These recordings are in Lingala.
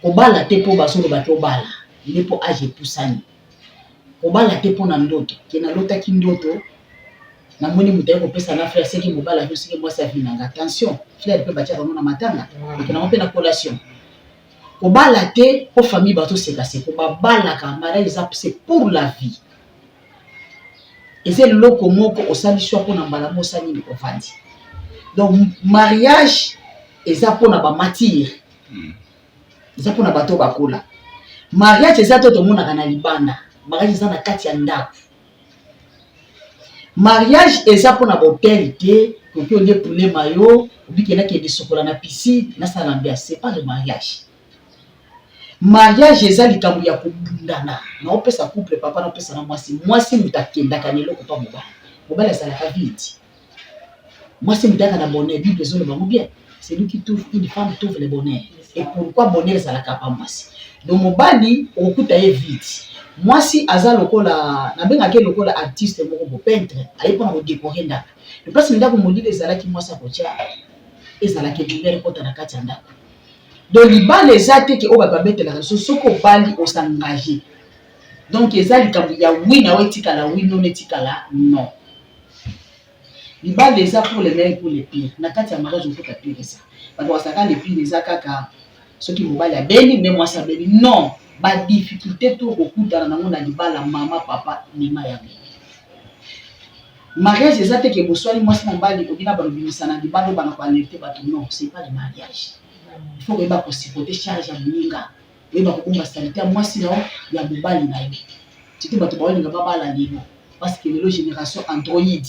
Kobala te mpo bazoloba te obala nde mpo age epusani. Kobala te mpo na ndoto ke nalotaki ndoto, namoni moto aye kopesa nga fleur, soki mobali avi, soki mwasi avi na nga. Attention, fleur mpe batiaka yango na matanga, ekenda yango mpe na collation. Kobala te mpo famille bazosekaseka. Babalaka, mariage eza, c'est pour la vie. Eza eloko moko osali choix mpona mbala mo osali nini, ovandi. Donc mariage eza mpona bamatures, eza mpona bato bakola. Mariage eza te tomonaka na libanda, mariage eza na kati ya ndako. Mariage eza mpona bahôtel te, koki olie poulet mayo, obiki nakende sokola na piscine, nasala ambiance. C'est pas le mariage. Mariage eza likambo ya kobundana. Naopesa couple papa, naopesa na mwasi. Mwasi moto akendaka na eloko mpa mobali, mobali azalaka vide, mwasi moto ayaka na bonheur. Bible ezoloba yango bien: celui qui trouve une femme trouve le bonheur. Et pourquoi bonheur ezalaka pa mwasi? Donc mobali okokuta ye vide, mwasi aza lokola, nabengaki ye lokola artiste moko bo peintre, aye mpona kodécorer ndako. Le place ndako molili ezalaki, mwasi akotia ezalaki lumière ekota na kati ya ndako. Donc libala eza te ke oyo bato babetelaka biso. Soki obali, os'engager. Donc eza likambo ya oui na yo etikala oui, non etikala non. Libala eza pour le meilleur, pour le pire. Na kati ya mariage okota pire, eza bato bazalaka le pire eza kaka soki mobali abeli nde mwasi abeli. Non, badifficulté to kokutana nango na libala, mama, papa, mema yango. Mariage eza te ke boswani mwasi mobali, obina balobimisa na libanda, obana koalerter bato. Non, c'est pas le mariage. Il faut koyeba kosupporter charge ya moninga, oyeba kobomba saleté ya mwasi na yo, ya mobali na yo. Surtout bato baolinga babala lelo, parce que lelo génération Android.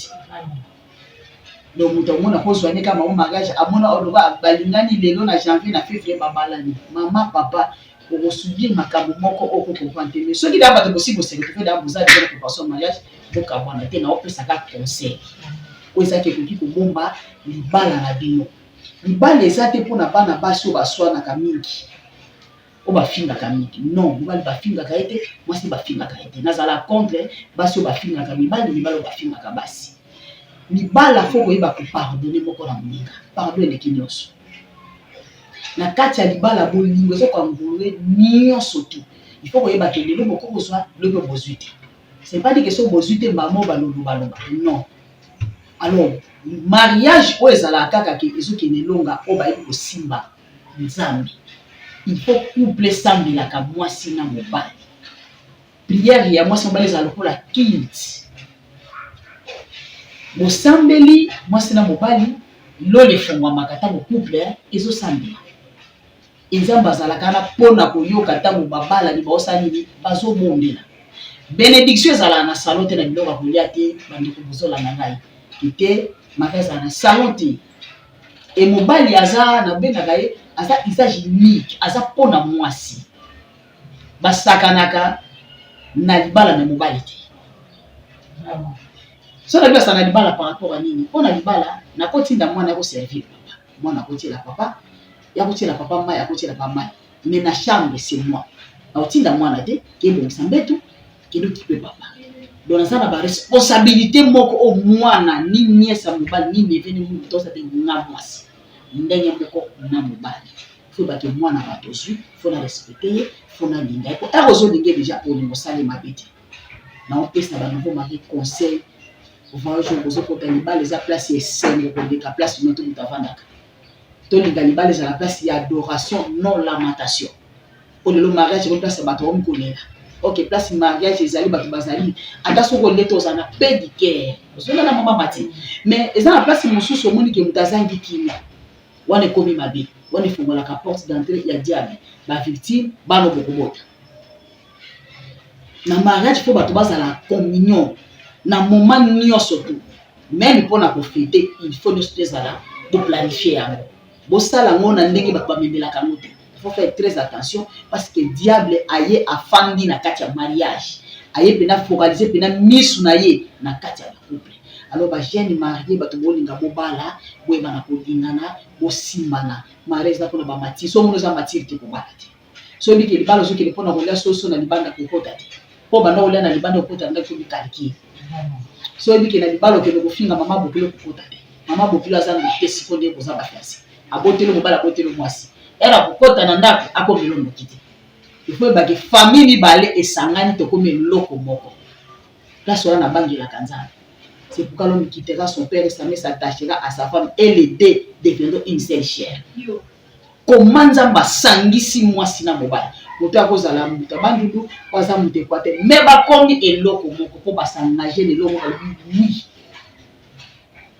Donc moto amona kozwa ne kaka bango mariage, amona oloba balingani lelo na janvier, na février babalani. Mama, papa, okosubir makambo moko okocomprendre te. Mais soki daa bato bosi bose retrouver, daa boza déjà na préparation mariage, bokabwana te. Na opesaka conseil oyo ezaki ekoki kobomba libala na bino. Libala eza te mpona bana basi oyo baswanaka mingi, oyo bafingaka mingi. Non, mobali bafingaka ye te, mwasi bafingaka ye te. Nazala contre basi oyo bafingaka mibali, mibali oyo bafingaka basi. Libala, faut koyeba kopardonner moko na moninga. Pardon eleki nyonso na kati ya libala. Bolingo ezokoenglober nyonso tu. Il faut koyeba ke lelo boko kozwa, lobi bozwi te. C'est pas dit que soki bozwi te, mama balobaloba. Non. Alors mariage oyo ezalaka kaka ke ezokende elonga, oyo bayebi kosimba Nzambe. Il faut couple esambelaka, mwasi na mobali. Prière ya mwasi mobali ezala lokola culte. Bosambeli mwasi na mobali, lola efungwamaka ntango couple ezosambela. Nzambe azalaka wana mpona koyoka ntango babalani baosala nini, bazobondela. Bénédiction ezalaka na salon te, na biloko ya kolia te. Bandeko bozolanda ngai te, maka ezala na salon te. E mobali aza, nabengaka ye aza usage unique, aza mpona mwasi. Basakanaka na libala na mobali te. So nabi basala na libala par rapport a nini? Mpo na libala nakotinda mwana ya koservir papa, mwana akotiela papa, ya kotiela papa mai, akotiela papa mai. Mais na chambre, c'est moi. Nakotinda mwana te kebongisa mbeto, kende okipe papa. Donc naza na baresponsabilité moko oyo mwana ni nièce ya mobali, ni neveu, ni mutu tosa te. Nga mwasi ndenge moko na mobali, faut bake mwana bato ozwi, faut na respecter ye, faut nalinga ye, po ere ozolinga ye déjà, olinga osala mabe te. Naopesa banouveau marié conseil: voyage oyo bozokota, libala eza place ya esengo koleka place no to moto avandaka. Tolinga libala ezala place ya adoration, non lamentation. Po lelo mariage eko place ya bato bakomi kolela. Ok, place mariage ezali, bato bazali, ata soki olie te, ozala na paix du cœur, ozolala mama mati. Mais eza na place mosusu, omoni ke moto azangi kimia, wana ekomi mabe. Wana efungolaka porte d'entrée ya diable, bavictime bana bokobota. Na mariage, faut bato bazala communion na moment nyonso tu, même mpona kofêter. Il faut nyonso to ezala boplanifier yango, bosala yango na ndenge bato bamemelaka yango te. Il faut faire très attention, parce que diable aye afandi na kati ya mariage, aye mpena focaliser mpena misu na ye na kati ya bacouple. Alors bajeune marié, bato bolinga bobala, boyebana kolingana, bosimbana. Mariage eza mpona bamatures. So omoni oza mature te, kobala te. So oyebike libala ozokende mpona kolia soso na libanda, kokota te, mpo banda kolia na libanda, okota ndaki omicalculer. So oyebike na libala okende kofinga mama bokilo, kokota te. Mama bokilo aza na te. Siko nde boza bafiancé, aboteli mobali, aboteli mwasi. Ere akokɔta na ndako, akomela noki te. Il faut oyebake famille mibale esangani, tokomi eloko moko. Place wana nabangelaka Nzambe. C'est pourquoi l'homme quittera son père et sa mère, s'attachera à sa femme, et les deux deviendront une seule chair. Koma Nzambe asangisi mwasi na mobali. Moto akozala moto abandundu, po aza moto ekwa te, mais bakomi eloko moko mpo bas'engager na eloko moko, balobi oui.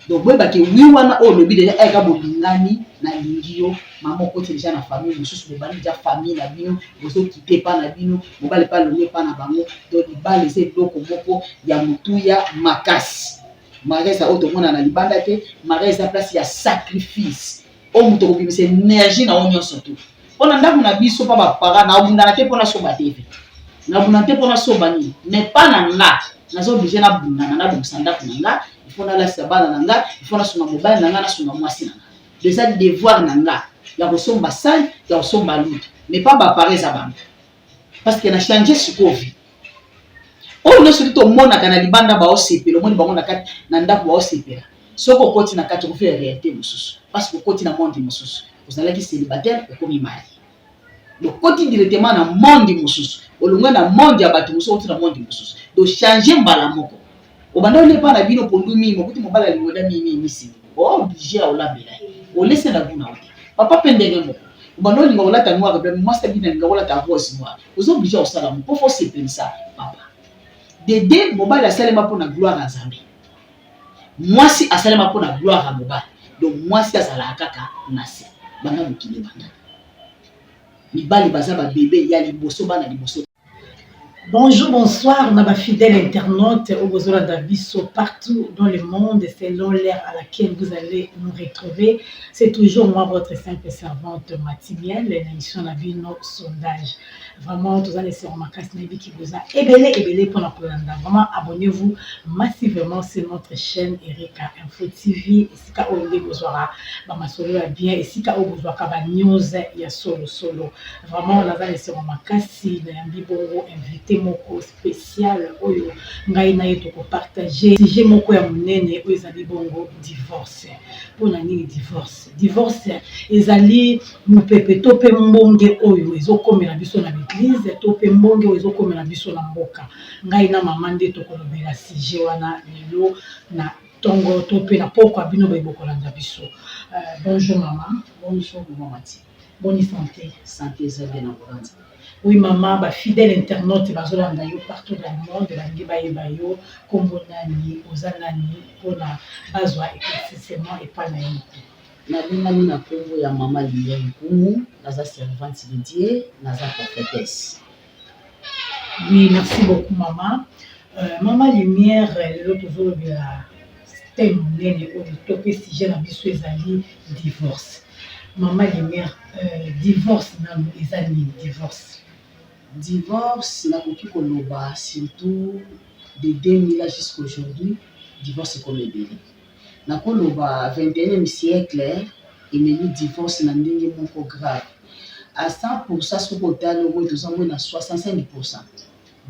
Donc boyebake oui wana oyo olobi déjà, eka bolingani, nalingi yo mama, okoti déjà na famille mosusu, bobandi déjà famille na bino, bozokite epa na bino, mobali epa alongi epa na bango. Donc libala eza eloko moko ya motuya makasi. Mariage oyo tomona na libanda te, mariage eza place ya sacrifice oyo moto okobimisa énergie na yo nyonso tu mpona ndako na biso. Mpa bapara, nabundana te mpona somba TV, nabundana te mpona somba nini, mais mpa na nga naza obligé nabundana, nabongisa ndako na nga. Il faut nalasisa bana na nga, il faut nasunga mobali na nga, nasunga mwasi na nga. Eza devoir na nga ya kosomba sani, ya kosomba lutu, mais pa bapara eza bango, parce que na change sikoyo vie. Oyo nyonso ti tomonaka na libanda baosepela, omoni bango na kati na ndako baosepela. Soki okoti na kati, okofi ya réalité mosusu, parce que okoti na monde mosusu. Ozalaki célibataire, okomi marié, okoti directement na monde mosusu, olongwe na monde ya bato mosusu, okoti na monde mosusu. Donc change mbala moko. Obanda olia epa na bino pondu mingi, okuti mobali alingi olia mingi misili, obligé ya olambela ye, olese na guna te. Papa mpe ndenge moko, obanda olinga kolata noir blanc, mwasi abina alinga kolata rose noir, oza obligé kosala mo mpo fo osepelisa papa. Dede mobali asalema mpona gloire ya Nzambe, mwasi asalema mpona gloire ya mobali. Donc mwasi azalaka kaka na se. Banda mokili ebanda, mibali baza babebe ya liboso, bana liboso. Bonjour, bonsoir, na fidèle internaute oyo bozolanda biso partout dans le monde, selon l'heure à laquelle vous allez nous retrouver. C'est toujours moi, votre simple servante Matimiel, l'émission na bino Sondage. Vraiment, toza na esengo makasi, nayebi ki boza ebele ebele mpona kolanda. Vraiment, abonnez-vous massivement sur notre chaîne Erika Info TV, esika oyo nde bozwaka bamasolo ya bien, esika oyo bozwaka banews ya solosolo. Vraiment, naza na esengo makasi, nayambi bongo invité moko spécial oyo ngai na ye tokopartage sujet moko ya monene oyo ezali bongo divorce. Mpona nini divorce? Divorce ezali mopepe to mpe mbonge oyo ezokomela biso na baeglise, to mpe mbonge oyo ezokomela biso na mboka. Ngai na mama nde tokolobela sujet wana lelo na ntongo to mpe na pokwa, bino boye bokolanda biso. Bonjour mama. Bonjour mama Mati. Boni santé? Santé eza bien na kolanza. Oui mama, bafidèle internaute bazolanda yo partout dans le monde balingi bayeba yo nkombo nani, oza nani, mpona bazwa éclaircissement epai na yo moko. Nabengami na nkombo ya mama Lumière Nkumu, naza servante de Dieu, naza prophétesse. Oui, merci beaucoup mama. Mama Lumière, lelo tozolobela thème monene oyo to mpe sujet na biso ezali divorce. Mama Lumière, divorce nanu eza nini, divorce? Divorce, nakoki koloba surtout de 2000 jusqu'aujourd'hui, divorce ekomi ebele. Nakoloba 21e siècle ememi divorce na ndenge moko grave à 100. Soki otali omoi, toza moi na 65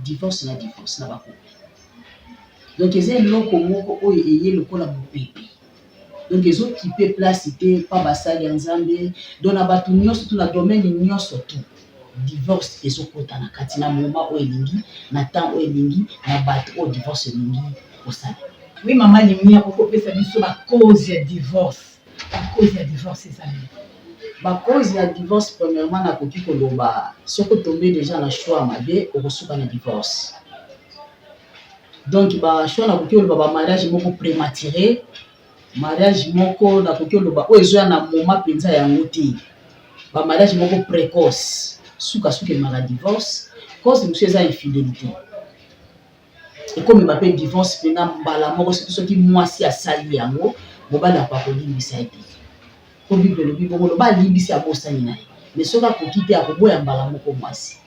divorce na divorce na bacouple. Donc eza eloko moko oyo eye lokola mopepe, donc ezokipe place te pa basali ya Nzambe. Donc na bato nyonso tu, na domaine nyonso tu, divorce ezokota na kati na moment oyo elingi, na temps oyo elingi, na bato oyo divorce elingi kosala. Oui mama Lumière, okopesa biso bacause ya divorce? Bacause ya divorce ezali? Bacause ya divorce, premièrement nakoki koloba soki otombe déjà na choix mabe, okosuka na divorce. Donc bachoix, nakoki koloba bamariage moko prématuré, mariage moko nakoki koloba oyo ezoya na moment mpenza yango te, bamariage moko précoce, sukasuka emaka divorce. Cause mosusu eza infidélité, ekomema mpe divorce mpena mbala moko, surtout soki mwasi asali yango, mobali akoka kolimbisa ye te, po Bible elobi bongo, loba alimbisi, abosani na ye. Mais soki akoki te, akoboya mbala moko mwasi.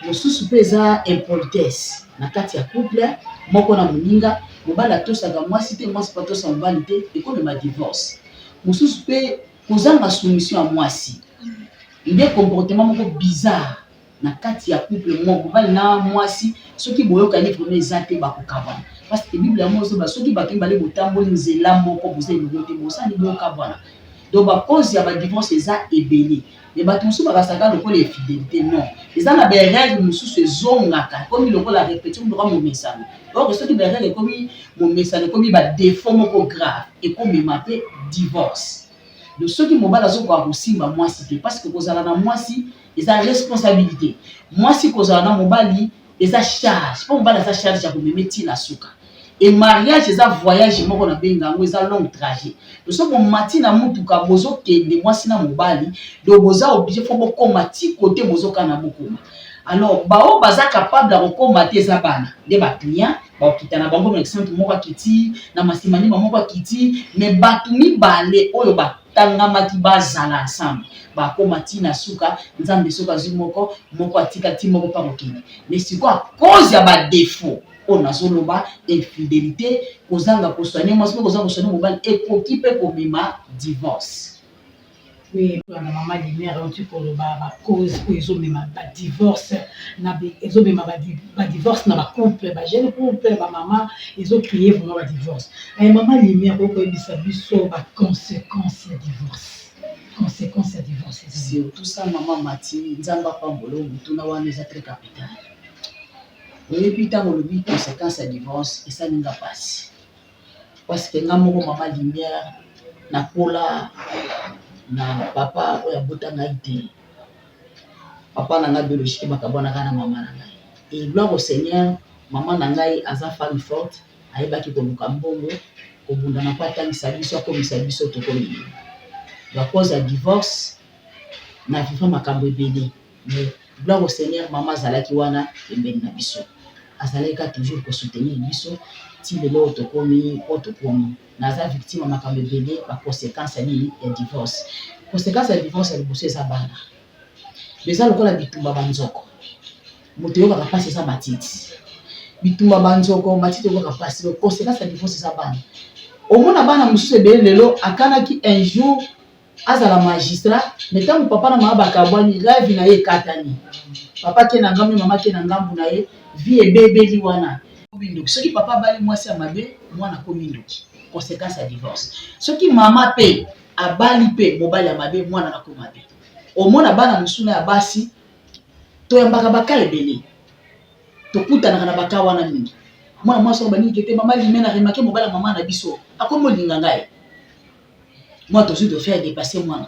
Mosusu mpe eza impolitesse na kati ya couple moko na moninga, mobali atosaka mwasi te, mwasi mpe atosa mobali te, ekomema divorce. Mosusu mpe kozanga soumission ya mwasi, nde comportement moko bizarre na kati ya couple moko, mobali na mwasi, soki boyokani vraiment eza te, bakokabwana, parce que Bible yango ozoba soki bato mibale botamboli nzela moko, boza elongo te, bosali bokabwana. Donc bacause ya badivorce eza ebele. Mais bato mosusu bakasaka lokola infidélité. Non, eza na barègle mosusu ezongaka, ekomi lokola répétition, lokola momesano. Donc soki barègle ekomi momesano, ekomi badéfaut moko grave, ekomema mpe divorce. Donc soki mobali azokoka kosimba mwasi te, parce que kozala na mwasi eza responsabilité, mwasi kozala na mobali eza charge, mpo mobali aza charge ya komema ntina suka. E mariage eza voyage moko nabenga yango, eza long trajet. Donc soki bomati na mutuka, bozokende, mwasi na mobali, donc boza obligé, faut bokóma ti kote bozokana bokóma. Alors bao baza capable ya kokóma te, eza bana nde baclient bakokita na bango na exemple moko, akiti na masimanima moko akiti. Mais bato mibale oyo batangamaki bazala ensemble, bakóma ntina suka. Nzambe soki azwi moko moko, atika ti moko mpa kokende. Mais sikoyo, à cause ya badéfaut oyo nazoloba, infidélité, kozanga kosoigner mwasi mpe kozanga kosoigner mobali, ekoki mpe komema divorce. Oui, na mama Lumière auti koloba bacause oyo ezomema badivorce, ezomema badivorce na bacouple, bajeune couple, bamama, ezocréer vraiment badivorce. Mama Lumière, okoyebisa biso baconséquence ya divorce, conséquence ya divorce? Surtout ça, mama Mati, Nzambe apambola. Motuna wana eza très capital. Oyebi, ntango olobi conséquence ya divorce, esalinga mpasi, parce que nga moko, mama Lumière, nakola na papa oyo abota ngai te. Papa na ngai biologique bakabwanaka na mama na ngai. Et gloire au Seigneur, mama na ngai aza femme forte, ayebaki koluka mbongo, kobundana mpo atangisa biso, akomisa biso tokomi. À cause ya divorce, na vivre makambo ebele, mais gloire au Seigneur, mama azalaki wana pembeni na biso, azalaki ka toujours kosoutenir biso ti lelo oyo tokomi, oyo tokomi. Naza victime ya makambo ebele. Baconséquence ya nini ya divorce? Conséquence ya divorce ya liboso eza bana. Eza lokola bitumba banzoko, moto oyokaka mpasi eza matiti. Bitumba banzoko, matiti oyokaka mpasi. Conséquence ya divorce eza bana. Omona bana mosusu ebele lelo akanaki un jour azala magistrat, mais ntango papa na mama bakabwani, rêve na ye ekatani. Papa ke na ngambo, mama ke na ngambu na ye, vie ebebeli wana. Ndoki, soki papa abali mwasi ya mabe, mwana akomi ndoki, conséquence ya divorce. Soki mama mpe abali mpe mobali ya mabe, mwana nakomi mabe. Omona bana mosusu na ya basi, toyambaka baka ebele, tokutanaka na baka wana mingi. Mwana mwasi oyo baningi te, mama Lime, na remarquer mobali ya mama na biso akomi olinga ngai. Mwana tozwi tofaire dépasser mwana.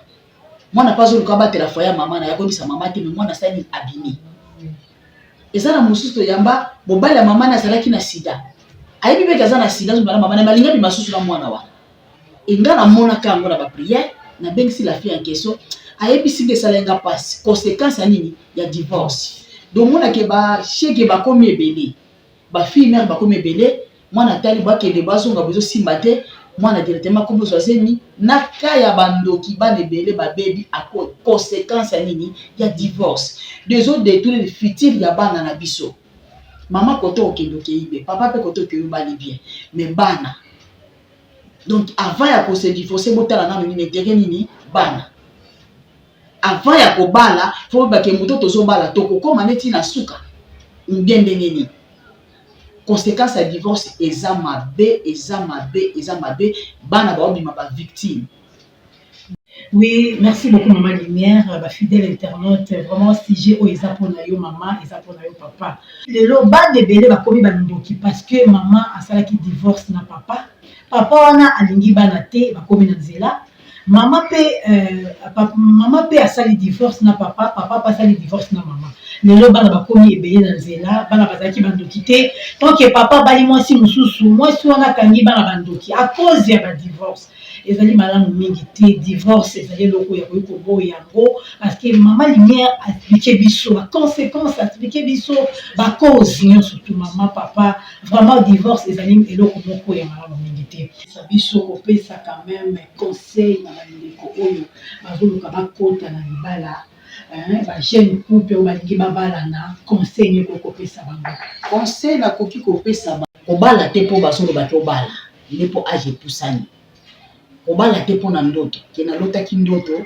Mwana mpe azoluka abatela foyer ya mama na ye, akoyebisa mama te, mais mwana asali abimi. Eza na mosusu toyamba, mobali ya mama na azalaki na sida, ayebi mpe aza na sida, azobala mama na ye, balingi abima susu na mwana wana. Enga namonaka yango na baprière, nabengisi la fille en question, ayebisi nde esala nga mpasi. Conséquence ya nini? Ya divorce. Donc omonake bashege bakomi ebele, bafille mare bakomi ebele. Mwana atali, bakende, bazonga, bozosimba te. Mwana directement akomi ozwa zemi na ka ya bandoki, bana ebele babebi. Conséquence ya nini? Ya divorce. Donc ezodétruire futur ya bana na biso. Mama kote okende, okei be, papa mpe kote okei, obali bien, mais bana. Donc avant ya kose divorce, botala nano nini, intérêt nini bana. Avant ya kobala, faut bake moto tozobala, tokokóma neti na suka bien ndenge nini. Conséquence ya divorce eza mabe, eza mabe, eza mabe. Bana baobima bavictime. Oui, merci beaucoup, Maman Lumière, ba fidèle internaute, vraiment sujet oyo eza pona yo mama, eza pona yo papa. Lelo bana ebele bakomi bandoki parce que mama asalaki divorce na papa. Papa wana alingi bana te, bakomi na nzela. Mama mpe asali divorce na papa, papa mpe asali divorce na mama. Lelo bana bakomi ebele na nzela. Bana bazalaki bandoki te, tant que papa abali mwasi mosusu, mwasi wana akangi bana bandoki à cause ya badivorce. Ezali malamu mingi te. Divorce ezali eloko ya koyi koboya yango, parce que mama Lumière aexpliquer biso baconséquence, aexpliquer biso bacause nyonso tu. Mama, papa, vraiment divorce ezali eloko moko ya malamu mingi te. Biso kopesa quand même conseil na bandeko oyo bazoluka bakota na libala, bajeune couple oyo balingi babalana, conseil nini kopesa bango? Conseil nakoki kopesa, kobala te mpo bazoloba te obala nde mpo age epusani. Kobala te mpo na ndoto ke nalotaki ndoto,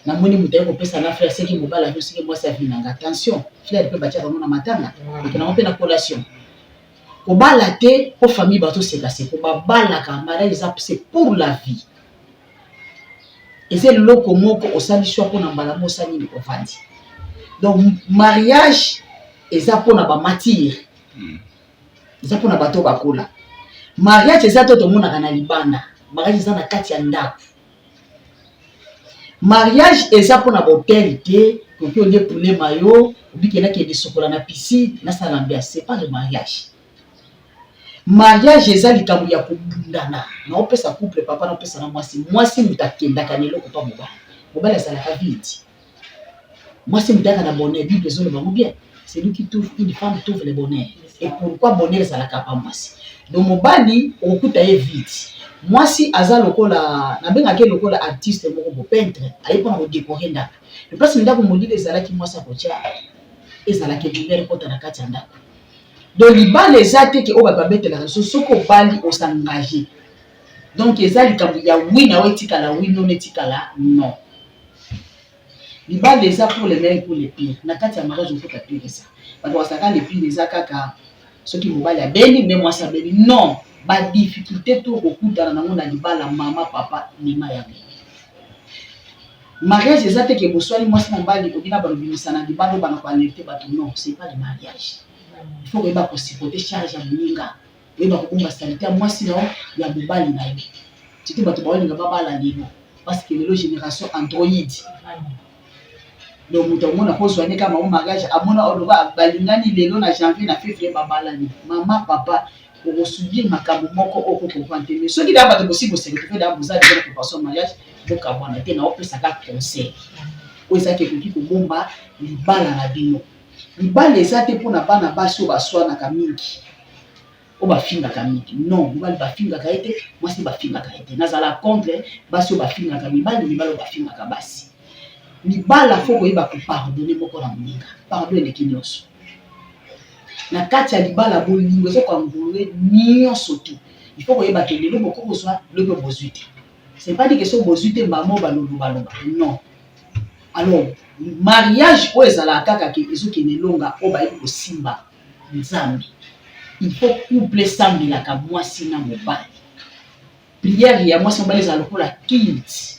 namoni moto aye kopesa nga fleur, seki mobali avi, soki mwasi avi nanga. Attention, fleur mpe batiaka yango na matanga, ekenango mpe na collation. Kobala te mpo famille bazosekaseko babalaka. Mariage eza, c'est pour la vie. Eza eloko moko osali choix mpona mbala mo osali nini, ovandi. Donc mariage eza mpona bamatures, eza mpona bato oyo bakola. Mariage eza to tomonaka na libanda, mariage eza na kati ya ndako. Mariage eza mpona bahôtel te. Koki olie poulet mayo, obiki nakende sokola na piscine, nasala ambiance, c'est pas le mariage. Mariage eza likambo ya kobundana. Naopesa couple papa, naopesa na mwasi. Mwasi moto akendaka na eloko pa mobali, mobali azalaka vide, mwasi moto ayaka na bonheur. Bible ezoloba ngo bien: celui qui trouve une femme trouve le bonheur. Et pourquoi bonheur ezalaka pa mwasi? Donc mobali okokuta ye vide, mwasi aza lokola, nabengaki ye lokola artiste moko bo peintre, aye mpona kodécorer ndako. Place ndako molili ezalaki, mwasi akotia ezalaki lumière ekota na kati ya ndako. Donc libala eza te ke oyo bato babetelaka so. Soki obali, os'engager. Donc eza likambo ya oui na yo etikala oui, non etikala non. Libala eza pour le meilleur, pour le pire. Na kati ya mariage okota pire, eza bato bazalaka le pire eza kaka soki mobali abeli nde mwasi abeli. Non, badifficulté to kokutana nango na libala, mama, papa, mema yango. Mariage eza te ke boswani mwasi na mobali, obina balobimisa na libanda, obana koalerter bato. Non, c'est pas le mariage. Il faut koyeba kosupporter charge ya moninga, oyeba kobomba saleté ya mwasi na yo, ya mobali na yo. Surtout bato baolinga babala lelo, parce que lelo génération Android. Donc moto amona kozwa ne kaka mamo mariage, amona oloba balingani lelo na janvier, na février babalani. Mama, papa, okosubir makambo moko okocomprendre te. Mais soki daa bato bosi bose retrouver, daa boza deja na préparation mariage, bokabwana te. Na opesaka conseil oyo ezaki ekoki kobomba libala na bino. Libala eza te mpona bana basi oyo baswanaka mingi, oyo bafingaka mingi. Non, mobali bafingaka ye te, mwasi bafingaka ye te. Nazala contre basi oyo bafingaka mibali, mibali oyo bafingaka basi. Libala faut koyeba kopardonner moko na moninga. Pardon eleki nyonso na kati ya libala. Bolingo ezokoenglober nyonso tu. Il faut koyeba ke lelo boko kozwa, lobi bozwi te. C'est pas dit que so bozwi te, mama balobaloba. Non. Alors mariage oyo ezalaka kaka ke ezokende elonga, oyo bayebi kosimba Nzambe. Il faut couple esambelaka, mwasi na mobali. Prière ya mwasi mobali ezala lokola culte.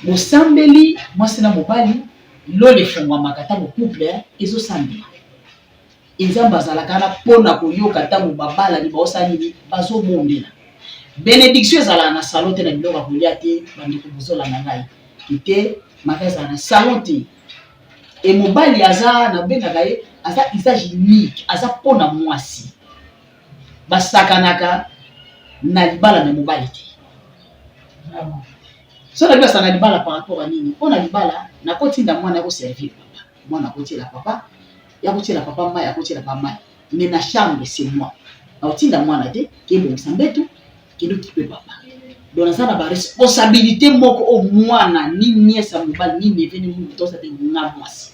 Bosambeli mwasi na mobali, lola efungwamaka ntango couple ezosambela. Nzambe azalaka wana mpona koyoka ntango babalani baosala nini, bazobondela. Bénédiction ezalaka na salon te, na biloko ya kolia te. Bandeko bozolanda ngai te, maka ezala na salon te. E mobali aza, nabengaka ye aza usage unique, aza mpona mwasi. Basakanaka na libala na mobali te. So na biso na libala par rapport à nini? Mpo na libala nakotinda mwana akoservir papa, mwana akotiela papa, ya kotiela papa mai, akotiela papa mai. Mais na chambre, c'est moi. Nakotinda mwana te kebongisa mbeto, kende okipe papa. Donc naza na baresponsabilité moko oyo mwana ni nièce ya mobali, ni neveu, ni mutu tosa te. Nga mwasi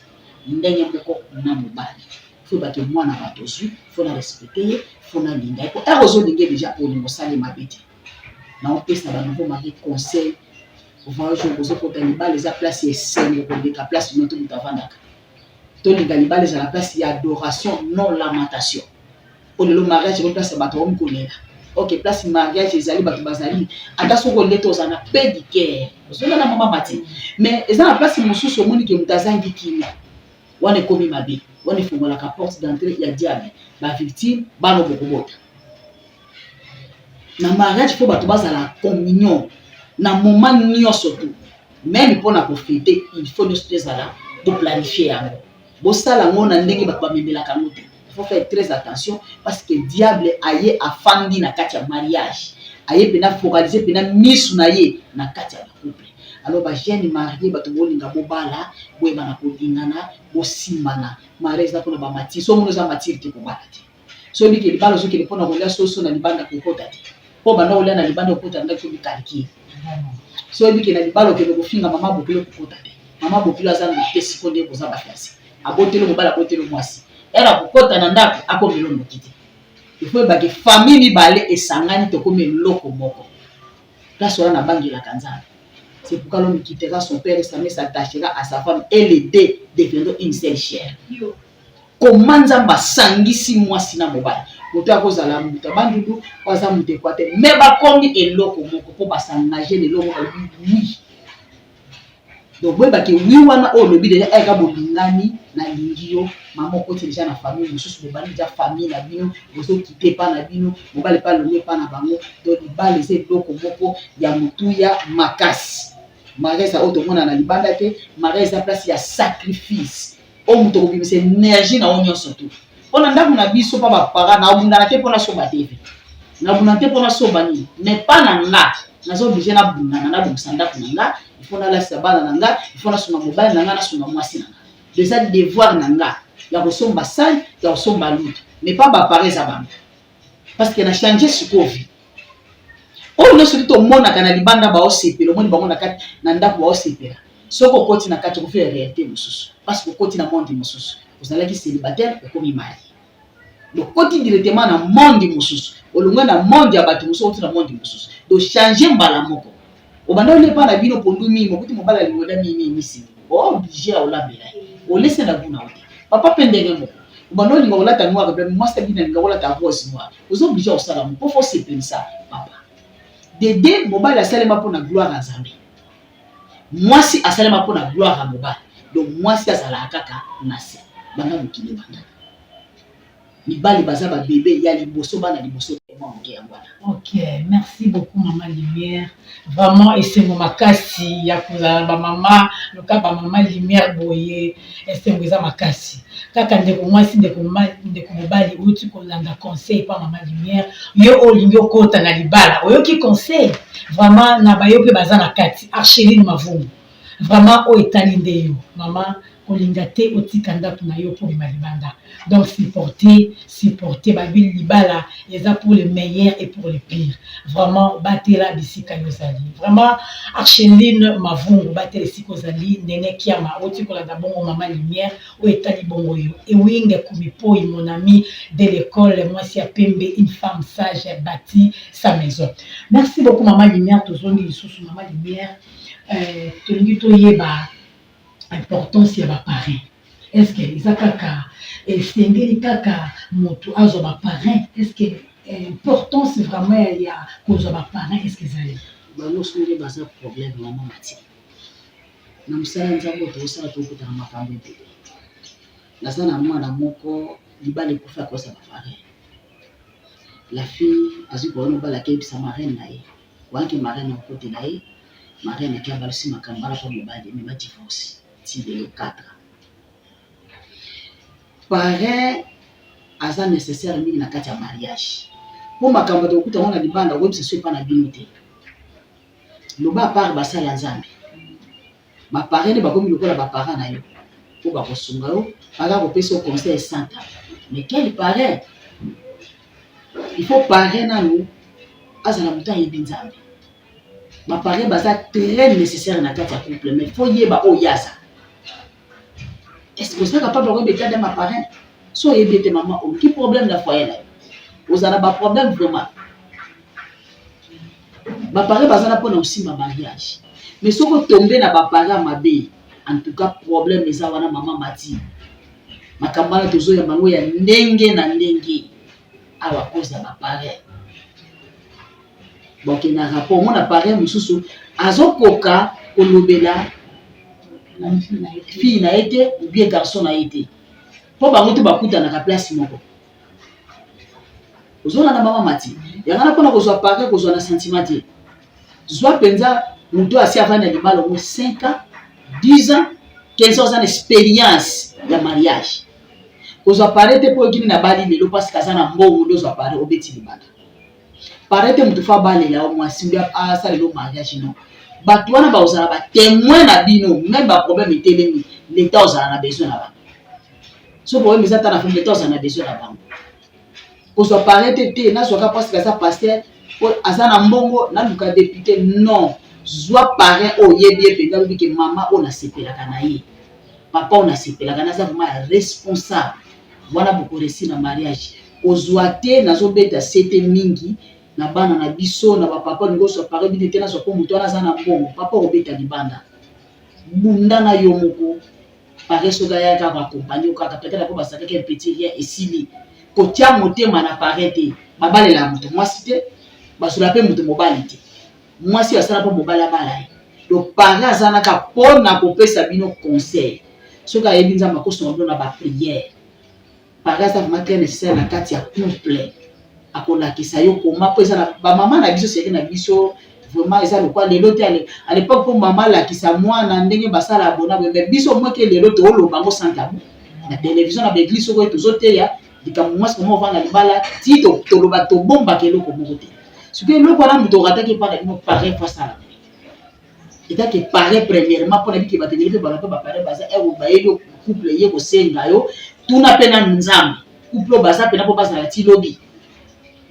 ndenge moko na mobali, faut bake mwana bato ozwi, faut na respecter ye, faut nalinga ye. Po ere ozolinga déjà, olingo osali mabe te. Naopesa banouveau marié conseil: voyage ozokota libala eza place ya esengo koleka place no to moto avandaka. Tolinga libala ezala place ya adoration, non lamentation. Oyo lelo mariage ekomi place ya bato bakomi kolela. Ok, place mariage ezali, bato bazali, ata soki olie te, ozala na paix du cœur, ozolala mama mati. Mais eza na place mosusu, omoni ke moto azangi kimia, wana ekomi mabe. Wana efungolaka porte d'entrée ya diable, bavictime bana bokobota. Na mariage faut bato bazala communion na moment nyonso tu, même mpona kofêter. Il faut nyonso to ezala boplanifier yango, bosala yango na ndenge bato bamemelaka yango te. Il faut faire très attention, parce que diable aye afandi na kati ya mariage, aye mpena focaliser mpena misu na ye na kati ya bacouple. Alors bajeune marié, bato bolinga bobala, boyebana kolingana, bosimbana. Mariage eza mpona bamatures. So omoni oza mature te, kobala te. So oyebiki libala ozokende mpona kolia soso na libanda, kokota te. Mpo banda kolia na libanda, okota ndaki soki so oyebiki na libala okende kofinga mama bokilo, kokota te. Mama bokilo aza ndoki te. Siko nde boza bafiancé, aboteli mobali, aboteli mwasi, ere akokota na ndako, akomela ndoki te. Il faut oyebake famille mibale esangani, tokomi eloko moko. Place wana nabangelaka Nzambe. C'est pourquoi l'homme quittera son père et sa mère, s'attachera à sa femme, et les deux deviendront une seule chair. Koma Nzambe asangisi mwasi na mobali. Moto akozala moto ya Bandundu, oyo aza moto Équateur, mais bakomi eloko moko mpo bas'engager na eloko moko, balobi oui. Donc boyebake oui wana oyo olobi déjà eka bolingani, nalingi yo mama, okoti déjà na famille mosusu, bobandi déjà famille na bino, bozokite epa na bino, mobali epa alongi epa na bango. Donc libala eza eloko moko ya motuya makasi. Mariage eza oyo tomona na libanda te. Mariage eza place ya sacrifice oyo moto okobimisa énergie na yo nyonso tu mpona ndako na biso. Mpa bapara nabundana te mpona somba TV, nabundana te mpona somba nini, mais pa na nga naza obligé nabundana, nabongisa ndako na nga. Il faut nalasisa bana na nga, il faut nasunga mobali na nga, nasunga mwasi na nga. Eza devoir na nga ya kosomba sani, ya kosomba lutu, mais pa bapara eza bango, parce que na change sikoyo vie. Oyo nyonso ti tomonaka na libanda baosepela, omoni bango na kati na ndako baosepela. Soki okoti na kati, okofela réalité mosusu, parce que okoti na monde mosusu. Ozalaki célibataire, okomi marié, okoti directement na monde mosusu, olongwe na monde ya bato mosusu, okoti na monde mosusu. Donc change mbala moko. Obanda olia epa na bino pondu mingi, okuti mobali alingi olia mingi mingi misili, obligé olambela ye, olese na guna te. Papa mpe ndenge moko, obanda olinga kolata noir blanc, mwasi abina alinga kolata rose noir, oza obligé kosala mo mpo fo osepelisa papa. Dede mobali asalema mpona gloire ya Nzambe, mwasi asalema mpona gloire ya mobali. Donc mwasi azalaka kaka na se. Banda mokili ebandaka, mibali baza babebe ya liboso, bana liboso mwa moke, yango wana. Ok, merci beaucoup mama Lumière. Vraiment esengo makasi ya kozala bamama loka bamama Lumière boye, esengo eza makasi. Kaka ndeko mwasi, ndeko mobali outi kolanda conseil mpa mama Lumière, yo oyo olingi okota na libala, oyoki conseil vraiment na bayo mpe baza na kati. Archeline Mavungu, vraiment oyo etali nde yo mama, kolinga te otika ndako na yo mpo bima libanda. Donc supporter, supporter babi libala eza pour le meilleur et pour le pire. Vraiment batela bisika yo ozali. Vraiment Archeline Mavungu, batela esika ozali. Nene Kiama oti kolanda bongo mama Lumière, oyo etali bongo yo. Ewinge Kumipoi, mon ami de l'école, mwasi ya pembe, une femme sage, bâti sa maison. Merci beaucoup mama Lumière. Tozongi lisusu mama Lumière, tolingi toyeba importance ya baparrain. Est ce que eza kaka esengeli kaka moto azwa baparrain? Est ce que importance vraiment ya kozwa baparrain, est ce que ezali? Bango soki baza problème, mama Mati, na mosala Nzambe oyo tozosala, tokutana makambo ebele. Naza na mwana moko, libala ekufi akosa baparrain. La fille azwi kowana mobali, akeyebisa marraine na ye, koyaki marraine akotela ye. Marraine ake abalusi makambo wana mpo mobali emema divorce ti lelo 4 ans. Parrain aza nécessaire mingi na kati ya mariage, mpo makambo tokokuta ngo na libanda, okoyebisa so epa na bino te. Loba apart basala ya Nzambe, baparrain nde bakomi lokola baparent na yo mpo bakosunga yo, baka kopesa yo conseil santa. Mais quel parrain? Il faut parrain nanu azala moto ayebi Nzambe. Baparrain baza très nécessaire na kati ya couple, mais faut yeba oyo aza. Est ce que oza capable koyeba état d'un parrain? So oyebi ete mama oluki problème na foyer na yo, ozala baproblème vraiment. Baparrain baza na mpona kosimba mariage, mais soki otombe na baparrain ya mabe, en tout cas problème eza wana. Mama Mati, makambo wana tozoyamba yango ya ndenge na ndenge awa, cause ya baparrain. Boke na rapport omona parrain mosusu azokoka kolobela fille na ye te ou bien garçon na ye te, mpo bango te bakutanaka place moko. Ozolanda mama Mati? Yango wana mpona kozwa parrain, kozwa na sentiment te. Zwa mpenza moto asi avandi na libala ngo 5 ans, 10 ans, 15 ans, aza na expérience ya mariage. Kozwa parrain te mpo okini na bali lelo parce que aza na mbongo nde ozwa parrain, obeti libanda. Parrain te moto fo abalela yo mwasi mbi asalela yo mariage, non. Bato wana bakozala batémoin na bino. Même baproblème etelemi, leta ozala na besoin na bango. So problème eza ta na famille, leta ozala na besoin na bango. Kozwa parrain te te nazwaka parce que aza pasteur, aza na mbongo, naluka député, non. Zwa parrain oyo oyebi ye mpenza, alobi ke mama oyo nasepelaka na ye, papa oyo nasepelaka na aza vraiment responsable wana, bokoréussir na mariage. Kozwa te, nazobeta sete mingi na bana na biso na bapapa, olingi ozwa parrain bino te, nazwa mpo moto wana aza na mbongo. Papa, okobeta libanda, bunda na yo moko. Parrain soki ayaka kaka accompagne yo kaka, peut-être ako basakaki un petit rien, esili. Kotia motema na parrain te. Babalelaka moto mwasi te, basola mpe moto mobali te. Mwasi asala mpo mobali abala ye. Donc parrain aza naka mpo na kopesa bino conseil. Soki ayebi Nzambe akosunga bino na ba prière. Parrain aza vraiment très nécessaire na kati ya couple. Akolakisa yo koma mpo eza na ba mama na biso seri na biso vraiment eza lokwa lelo te à l'époque mpo mama alakisa mwana ndenge basala bona boye, mais biso moke lelo tooloba yango sans tabou na télévision, na baeglise. Soki oyo tozoteya likambo mwasi koma ovanda libala ti toloba, tobombaka eloko moko te. Soki eloko wana moto orataki epa na bino, parrain faut asala etake parrain premièrement, mpona bike bato ebele mpe bana mpe baparrain baza ere bayeli couple ye kosenga yo, tuna mpe nanu Nzambe, couple oyo baza mpena mpo bazala ti lobi.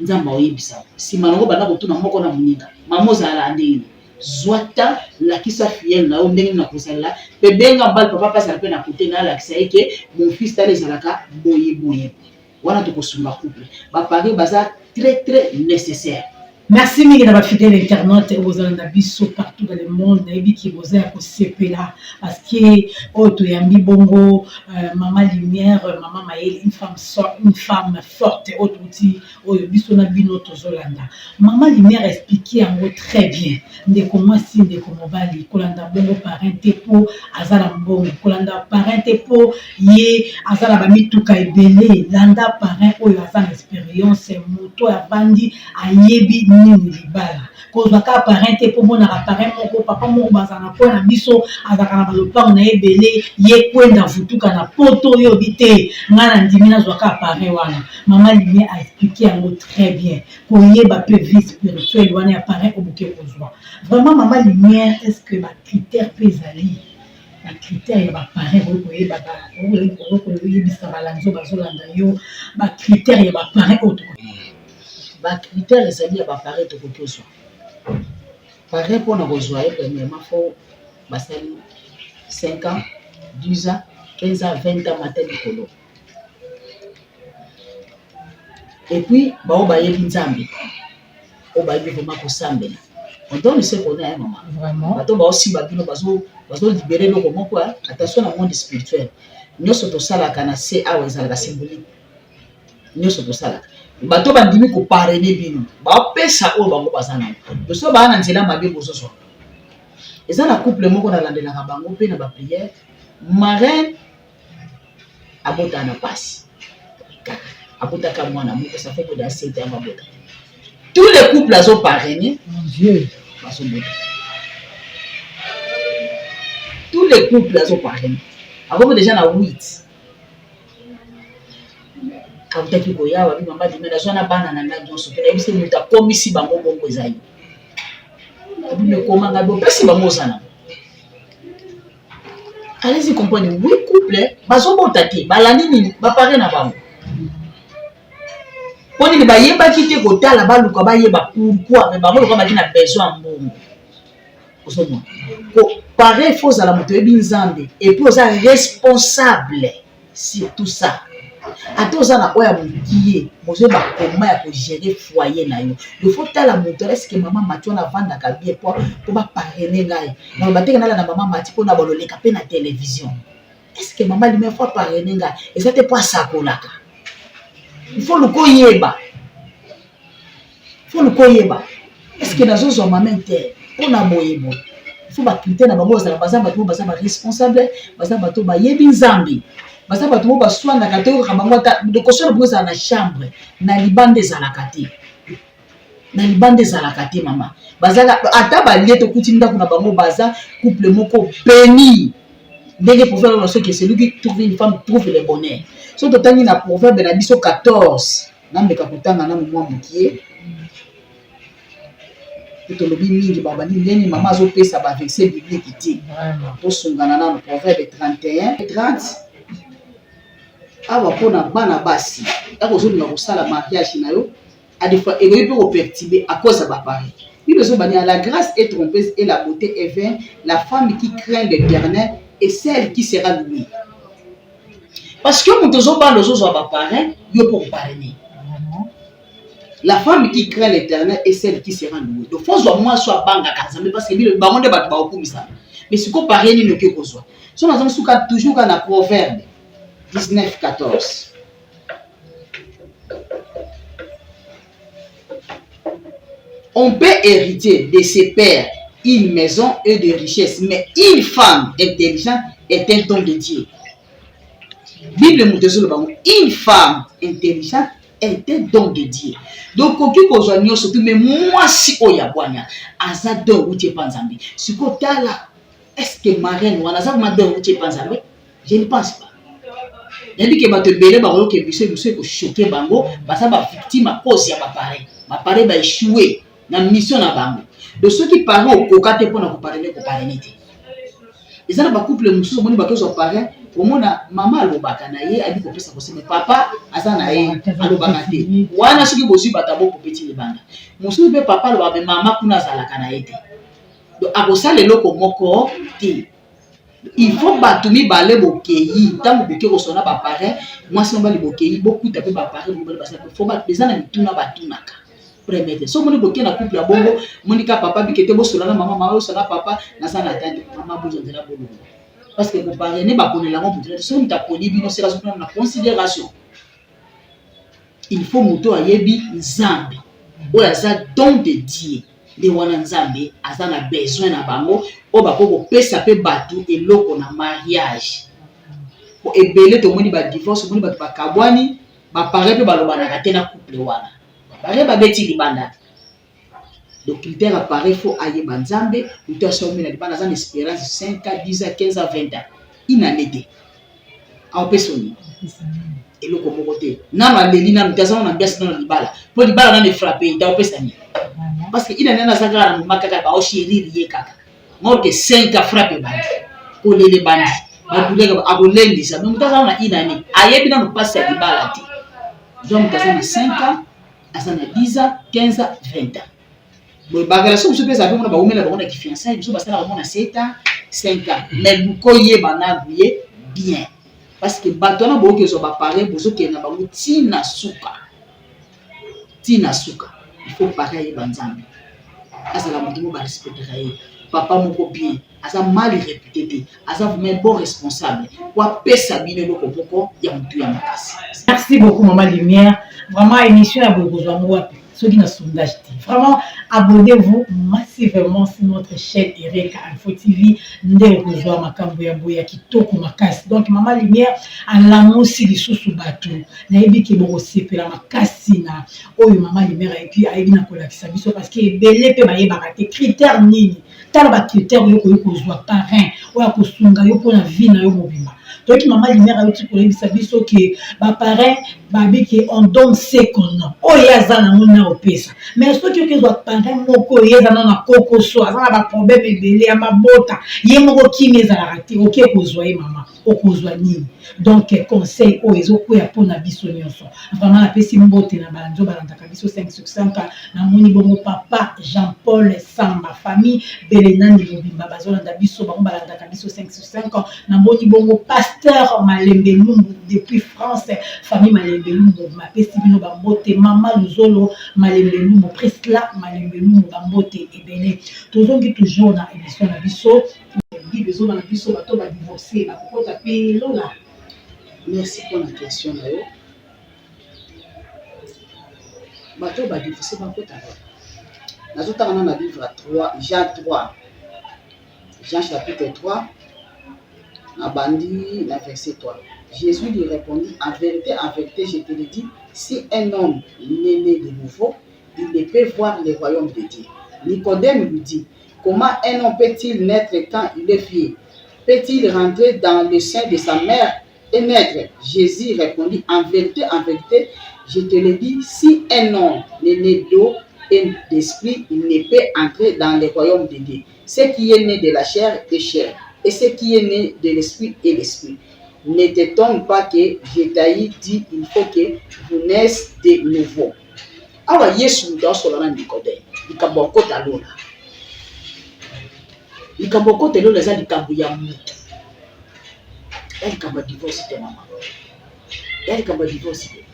Nzambe aoyebisa nsima nango, banda kotuna moko na moninga: mama, ozala ndenge? Zwa ta lakisa filleul na yo ndenge na kozalela mpe benga mobali, papa mpe azala mpe na kote na alakisa ye ke mon fils, tala, ezalaka boye boye. Wana tokosunga couple. Baparrain baza très très nécessaire. Merci mingi na bafidèle internaute oyo bozalanda biso partout dans le monde. Nayebi ke boza ya kosepela parce que oyo toyambi bongo mama Lumière, mama Mayele, une femme, so, une femme forte oyo touti oyo biso na bino tozolanda. Mama Lumière explique yango très bien. Ndeko mwasi, ndeko mobali, kolanda bongo parrain te mpo aza na mbongo, kolanda parrain te mpo ye aza na bamituka ebele. Landa parrain oyo aza na expérience, moto oyo avandi, ayebi nini libala. Kozwa kaka parrain te mpo monaka parrain moko, papa moko bazala na po na biso, azalaka na balopango na ye ebele, ye kwenda vutuka na poto. Oyo obi te, ngai na ndimi nazwa kaka parrain wana. Mama Lumière aexplique yango très bien, koyeba mpe vie spirituelle wana ya parrain oboke kozwa. Vraiment, mama Lumière, est ce que bacritère mpe ezali, bacritère ya baparrain? Okoki koyeba, okoyebisa balandi oyo bazolanda yo bacritère ya baparrain oyo? Bacritère ezali ya baparrain. Tokoki kozwa parrain mpona kozwa ye, premièrement faut basali 5 ans, 10 ans, 15 ans, 20 ans mata likolo. Et puis bao bayebi Nzambe, oyo bayebi vraiment kosambela. On donne ce qu'on a, mama. Vraiment. Bato baosimba bino, bazolibérer eloko moko. Attention, na monde spirituel nyonso tosalaka na se awa ezalaka symbolique. Nyonso tosalaka, bato bandimi koparrainer bino, baopesa oyo bango baza nango. Toso baa na nzela mabe bozozwa. Eza na couple moko nalandelaka bango mpe na baprière. Marraine abotaka na pasi kaka, abotaka mwana moko, ça fait que 7 ans abota. Tous les couples azoparrainer Mon Dieu. bazobota. Tous les couples azoparrainer, akomi déjà na 8. Autaki koya, babi: mama Dime, nazwa na bana na ngai nyonso mpe nayebisi moto akomisi bango bongo eza ye. Abi mekoma ngai bopesi bango oza nango. Allez-y comprendre, huit couple bazobota te, balandi nini? Baparrain na bango. Mpo nini bayebaki te kotala, baluka bayeba pourquoi? Mais bango lokola baki na besoin ya mbongo. Ozomona ko parrain faut ozala moto oyebi Nzambe et puis oza responsable. Surtout ça, ata oza na oyo ya mokie, bozoyeba koma ya kogérer foyer na yo. Il faut tala moto: est-ce mama Mati wana avandaka bien po baparrainer ngai? Naloba teke nalanda mama Mati mpona baloleka mpe na télévision. Est-ce que mama Lumière faut aparrainer ngai? Eza te mpo asakolaka. Il faut luka oyeba, faut luka oyeba est-ce que nazozwa mama inter mpona boye boye. Il faut bacritère na bango bazala, baza bato oyo baza baresponsable, baza bato bayebi Nzambe, baza bato oyo baswanaka te. Oyokaka bango ata koswana bango ezala na chambre, na libanda ezalaka te, na libanda ezalaka te. Mama, bazalaka ata balie, tokuti ndako na bango, baza couple moko béni. Ndenge proverbe na soki: celui qui trouve une femme trouve le bonheur. So totangi na proverbe na biso 14, nameka kotanga nanu mwa mokie po tolobi mingi, babandi ndeni mama azopesa baverset biblique te. Tosungana nano. Proverbe 31 30 awa, mpona bana basi, kaka ozolinga kosala mariage na yo, des fois ekoki mpe koperturber à cause ya baparrain. Bible ezobani: la grâce est trompeuse et la beauté est vaine, la femme qui craint l'Éternel est celle qui sera louée. Parce que moto ozobala, ozozwa baparrain yo mpo koparrainer. La femme qui craint l'Éternel est celle qui sera louée. Donc faut zwa mwasi abangaka Nzambe, parce que bino bango nde bato bakokumisana. Mais sikoyo parrain nini oke kozwa? So naza suka toujours kaka na proverbe 19 14. On peut hériter de ses pères une maison et de richesses, mais une femme intelligente est un don de Dieu. Bible moto ezoloba ngo une femme intelligente est un don de Dieu. Donc koki kozwa nyonso te mais mwasi oyo ya bwanya aza don euti epa Nzambe. Sikoyo tala est-ce que marraine wana aza vraiment don euti epa Nzambe? Je ne pense pas. Nayebi ke bato ebele bakoyoka emission emission ekochoke bango, baza ba victime à cause ya ba parrain. Ba parrain ba échoué na mission na bango. Donc soki parrain okoka te mpona koparrainer, koparrainer te. Eza na ba couple mosusu omoni bato ozwa parrain, omona mama alobaka na ye ayebi kopesa conseil mais papa aza na ye alobaka te. Wana soki bozwi bato ya bokopeti libanda. Mosusu mpe papa alobaka mais mama kuna azalaka na ye te. Donc akosala eloko moko te. Il faut bato mibale bokeyi ntango boke kosona ba parrain mwasi mobali bokeyi bokuta mpe ba parrain mobali basala faut eza na mituna batunaka premier te. So omoni boke na couple ya bongo, omoni ka papa bike te bosola na mama, mama bosola na papa, naza na tante mama bozwa nzela bolongo parce que koparrainer baponela yango moto te. Soki moto aponi bino seka azopona na considération, il faut moto ayebi Nzambe oyo aza don de Dieu, nde wana Nzambe aza na besoin na bango oyo bakoki kopesa mpe bato eloko na mariage. Po ebele tomoni ba divorce, omoni bato bakabwani, baparrain mpe balobanaka te na couple wana, baparrain babeti libanda. Donc critère ya parrain, faut ayeba Nzambe, moto asomi na libanda aza na espérance 5 ans, 10 ans, 15 ans, 20 ans, inane te aopesa nini eloko moko te. Nano aleli nano te, aza na ambiance nano libala, mpo libala nano efrappe ye te, aopesa nini? Parce que inane nano aza kaka na moma kaka baochérir ye kaka morke 5 ans, frappe ebandi, kolela ebandi, baduleka akolendisa. Mais moto aza na inane ayebi nano mpasi ya libala te. Zwa moto aza na 5 ans, aza na 10 ans, 15 ans, 20 ans. Boye barelation mosusu mpe ezala mpe mona bawumela bango na kifiançailles, mosusu basalaka mona 7 ans, 5 ans, mais luka oyeba nanu ye bien parce que bato wana boyoki ozwa baparrain, bozokende na bango ntina suka ntina suka. Il faut parrain ayeba Nzambe, azala moto moko barespectaka ye, papa moko bien, aza mal réputé te, aza vraiment bon responsable po apesa bino eloko moko ya motu ya makasi. Merci beaucoup, Mama Lumière. Vraiment, émission ya boye kozwa yango wapi soki na sondage te? Vraiment, abonnez-vous massivement sur notre chaîne Ereka Info TV, nde okozwa makambo ya boye ya kitoko makasi. Donc Mama Lumière alamusi lisusu bato. Nayebi ke bokosepela makasi na oyo Mama Lumière ayebi na kolakisa biso, parce que ebele mpe bayebaka te critère nini. Tala bacritère oyo okoki kozwa parrain oyo akosunga yo mpona vie na yo mobimba. Toyoki Mama Lumière ayoti koyebisa biso ke baparrain babi ke on donne ce qu'on a, oyo ye aza nango na opesa. Mais soki okezwa parrain moko oyo ye eza nano na kokoso, aza na baproblème ebele ya mabota, ye moko kimi ezalaka te, oke kozwa ye, mama, okozwa nini? Donc conseil oyo ezokwea mpona biso nyonso. Vraiment, napesi mbote na banzo balandaka biso 5 sur 5. Namoni bongo papa Jean Paul Samba, famille Belenani mobimba bazolanda biso, bango balandaka biso 5 sur 5. Namoni bongo pasteur Malembe Lumbu depuis France, famille Malembe Lumbu mapesi bino bambote, mama Luzolo Malembe Lumbu, Prisla Malembe Lumbu, bambote ebele. Tozongi toujours na émission na biso. Bible ezoloba na biso bato badivorce bakokota mpe lola? Merci mpona question na yo. Bato badivorce bakota lola, nazotanga na livre 3 Jean, 3 Jean chapitre 3, nabandi na verset 3. Jésus lui répondit: «En vérité, en vérité, je te le dis, si un homme n'est né de nouveau, il ne peut voir le royaume de Dieu.» Nicodème lui dit: «Comment un homme peut-il naître quand il est vieux? Peut-il rentrer dans le sein de sa mère et naître?» Jésus répondit: «En vérité, en vérité, je te le dis, si un homme n'est né d'eau et d'esprit, il ne peut entrer dans le royaume de Dieu. Ce qui est né de la chair est chair, et ce qui est né de l'esprit est l'esprit. Ne t'étonne pas que je t'aie dit: il faut que vous naissiez de nouveau.» Awa Yesu moto asola na Nikodeme likambo akota lola. Likambo akota lola eza likambo ya mutu, ya likambo ya divorce te, mama, ya likambo ya divorce te.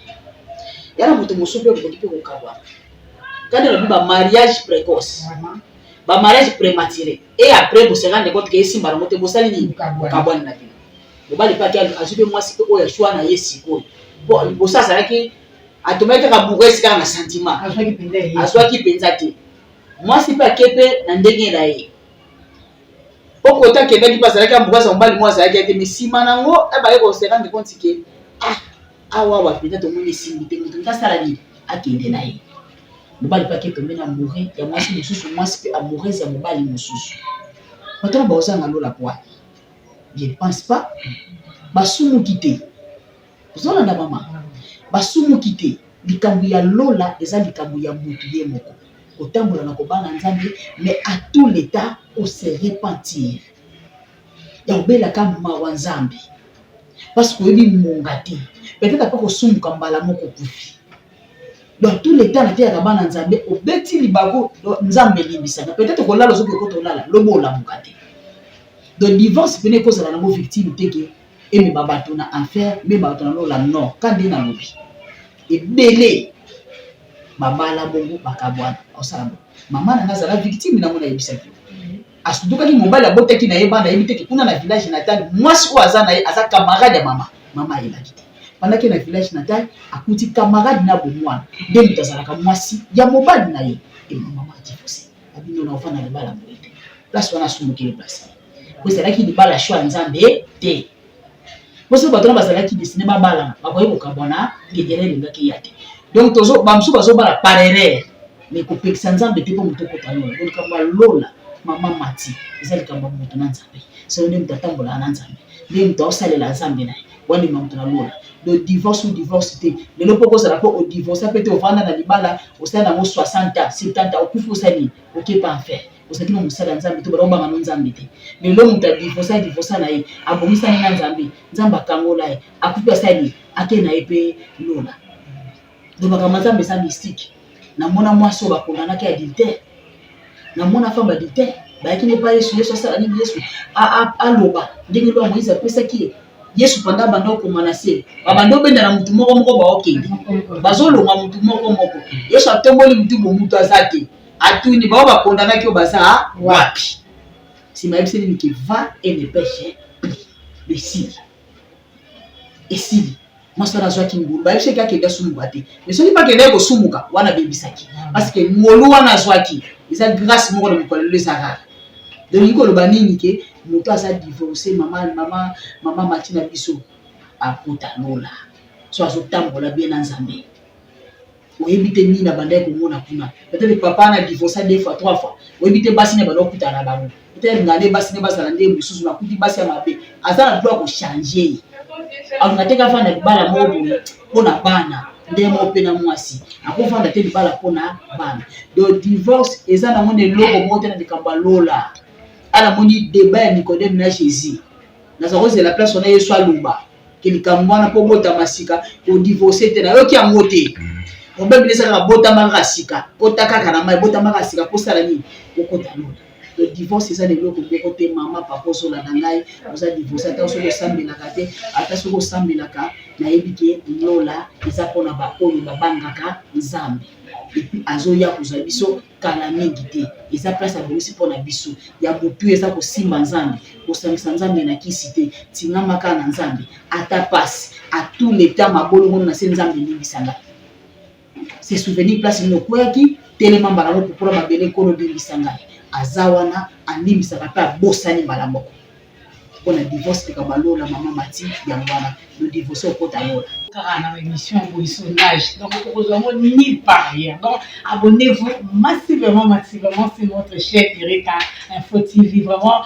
Ya na moto mosusu mpe okoki mpe kokabwana kandi alobi bamariage précoce, bamariage prématuré, et après bose rendre compte ke esimba nango te, bosali nini? Bokabwani na bino. Mobali mpe ake azwi mpe mwasi mpe oyo ashwa na ye sikoyo, po liboso azalaki atomaki kaka bourresi kaka na sentiment, azwaki mpenza te. Mwasi mpe ake mpe na ndenge na ye. Po kota akendaki mpe azalaki amoureuse ya mobali moko azalaki te, mais nsima na yango abaye ko se rendre compte ke ah, awa awa mpenza tomoni esimbi te, moto moto asala nini, akende na ye. Mobali mpe ake tombe na amoureux ya mwasi mosusu, mwasi mpe amoureuse ya mobali mosusu. Bato wana bakozanga lola poa? Je ne pense pas. Basumuki te. Ozolanda mama? Basumuki te. Likambo ya lola eza likambo ya mutu ye moko. Kotambola na kobanga Nzambe, mais à tout l'état ko se repentir. Ya kobelaka mawa Nzambe. Parce que oyebi ngonga te. Peut-être après kosumuka mbala moko okufi. Donc tout l'état nateyaka bana Nzambe, obeti libaku, Nzambe elimbisaka. Peut-être kolala ozoki okota olala, lobi olamuka te. Donc divorce pene ekozala nango victime te ke emema bato na enfer, emema bato na lola, non. Ka nde nalobi ebele babala bongo bakabwana, osala bongo. Mama na nga azala victime nango, nayebisaki yo. Asudukaki mobali, abotaki na ye bana, ayebi te ke kuna na village natal mwasi oyo aza na ye aza camarade ya mama. Mama ayebaki te. Pendant ke na village natal akuti camarade na bomwana nde moto azalaka mwasi ya mobali na ye. E mama adivorce, abino na ofanda libala boye te. Place wana asumukeli place po ezalaki libala choix ya Nzambe te. Po soki bato wana bazalaki destiné babalana, bakoki kokabwana te, erreur elingaki eya te. Donc tozo bamosusu bazobala par erreur, mais kopekisa Nzambe te mpo moto okota lola. Donc likambo ya lola, mama Mati, eza likambo ya moto na Nzambe. Soki nde moto atambolaka na Nzambe, nde moto aosalela Nzambe na ye, wana emema moto na lola. Donc divorce ou divorce te, lelo mpo kozala mpo odivorce mpe te, ovanda na libala osali nango 60 ans, 70 ans, okufi osali nini? Okepa enfer. Ozalaki na mosala ya Nzambe to banda kobanga no Nzambe te. Lelo moto adivorce, adivorce na ye, abongisani na Nzambe, Nzambe akangola ye, akufi asali ake na ye mpe lola. Donc makambo ya Nzambe eza mystique. Namona mwasi oyo bakondanaki adultère, namona femme adultère, bayaki ne pa Yesu, Yesu asala nini? Yesu aloba ndenge loi Moïse apesaki ye. Yesu panda banda okoma na se, babanda obenda na mutu moko moko, baokende bazolongwa mutu moko moko. Yesu atomboli mutu bo mutu aza te, atuni bao bakondanaki oyo baza wapi? Nsima ayebisi nini? Ke va et ne pêche plus. Esili, esili. Mwasi wana azwaki ngolu, bayebisaki akende asumuka te, mais soki mpe akendaki kosumuka wana abebisaki, parce que ngolu wana azwaki eza grâce moko na mokolo lelo eza rare. Donc lingi koloba nini? Ke moto aza divorce, mama mama mama Mati na biso, akota lola so azotambola bien na Nzambe. Oyebi te nini abandaki komona kuna. Peut-être papa na divorce deux fois, trois fois, oyebi te basi ne banda kokutana na bango. Peut-être alingaka nde basi nde bazala nde mosusu, nakuti basi ya mabe, aza na droit kochange. Alinga te kavanda libala moko boye mpona bana, nde moko mpe na mwasi akovanda te libala mpona bana. Donc divorce eza nango na eloko moko te na likambo ya lola. Ala moni débat ya Nicodème na Jésus, naza kozela place wana Yesu aloba ke likambo wana mpo botama sika, kodivorce te. Nayoki yango te. Problème eza kaka botama kaka sika, kota kaka na mai, botama kaka sika, kosala nini? Okota lola. Donc divorce eza na eloko moko te. Mama, papa ozolanda ngai, oza divorce, ata soki osambelaka te, ata soki osambelaka, nayebi ke lola eza mpona baoyo babangaka Nzambe. Et puis azoya kozwa biso kala mingi te. Eza place abongisi mpona biso. Ya motu eza kosimba Nzambe, kosangisa Nzambe na kisi te, tingama kaka na Nzambe, ata pasi à tout l'état, mabolongono na se, Nzambe elimbisa ngai. Se souvenir place nini okweyaki, telema mbala moko, popola mabele, Nkolo limbisa ngai. Aza wana, alimbisaka mpe abosani mbala moko. Mpona divorce likambo ya lola, mama Mati, yango wana le divorce okota lola. Kaka na émission ya boye, sondage, donc okozwa yango nulle part ailleurs. Donc abonnez-vous massivement, massivement sur notre chaîne Erika Info TV. Vraiment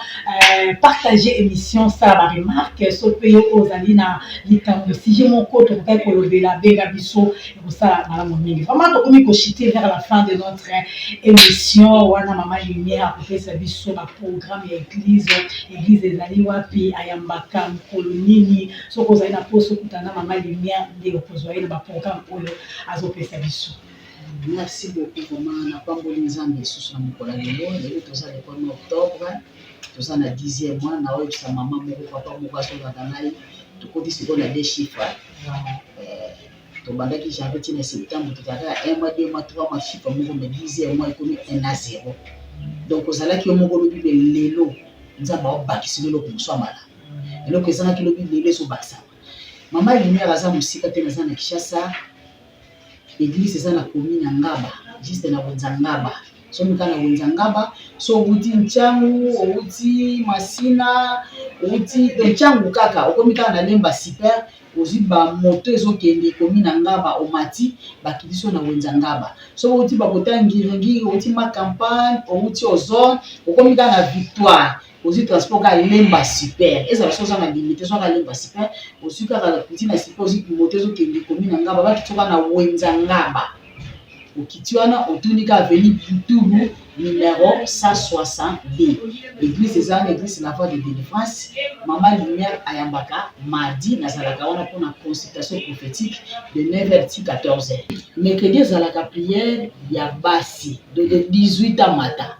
partagez émission, sala ba remarque. So mpe yo ozali na likambo, sujet moko tokokaki kolobela, benga biso, ekosala malamu mingi. Vraiment tokomi kochuter vers la fin de notre émission. Wana mama Lumière akopesa biso baprogramme ya église, église ezali wapi, ayambaka mokolo nini. Soki ozali na poso okutana na mama Lumière, nde okozwa ye na baprogramme oyo azopesa biso. Merci beaucoup. Vraiment napamboli Nzambe lisusu na mokolo ya lelo. Lelo toza le 1er octobre, toza na 10e mois. Naoyebisa mama moko, papa moko azolanda ngai, tokoti sikoyo na deux chiffres. Tobandaki janvier ntina septembre, tozalaka ya 1 mois, 2 mois, 3 mois, chiffre moko, mais 10e mois ekomi 1 à 0. Donc ozalaki yo moko lobi, mais lelo Nzambe aobakisi eloko mosu ya malamu. Eloko ezangaki lobi, lelo ezobakisama. Mama Lumière aza mosika te, naza na Kinshasa. Église eza na commune ya Ngaba, juste na wenza Ngaba. Soki kaka na wenze ya Ngaba, so owuti Ntiangu, owuti Masina, owuti Ntiangu kaka okomi kaka na Lemba Super, ozwi ba moto ezokende ekomi na Ngaba, omati bakitisi yo na wenze ya Ngaba. Soki owuti bakota Ngiringiri, owuti Ma Campagne, owuti Ozone, okomi kaka na Victoire, ozwi transport kaka Lemba Super. Ezala soki oza na limite, ozwa kaka Lemba Super, ozwi kaka ntina super, ozwi moto ezokende ekomi na Ngaba, bakitisi yo kaka na wenze ya Ngaba. Okiti wana otuni ka avenue Butulu numero 162. Eglise eza wana, eglise la voix de délivrance. Mama Lumière ayambaka mardi, nazalaka wana mpona consultation prophétique de 9h ti 14h. Mercredi ezalaka prière ya basi donc de 18 ans mata.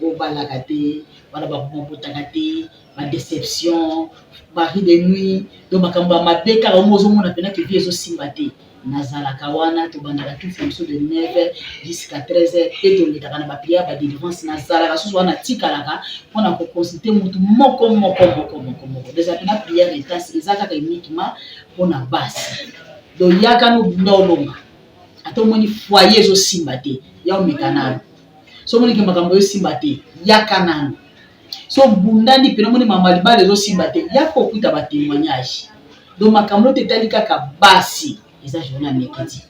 Obalaka te, wana babotaka te, ba déception, mari de nuit, donc makambo ya mabe kaka omo ozomona mpena ke vie ezosimba te. Nazalaka wana, tobandaka kiti na biso de 9h jusqu'à 13h mpe tolekaka na baprière ba délivrance. Nazalaka susu wana, natikalaka mpona koconsulte mutu moko moko moko moko moko. Eza mpena prière intense, eza kaka uniquement mpona basi. Donc yaka nobunda olonga, ata omoni foyer ezosimba te, ya omeka nano. So omoni ke makambo ezosimba te, yaka nano. So bundani mpena, omoni mama libala ezosimba te, yaka okuta batémoignage. Donc makambo te etali kaka basi. Eza journée ya mercredi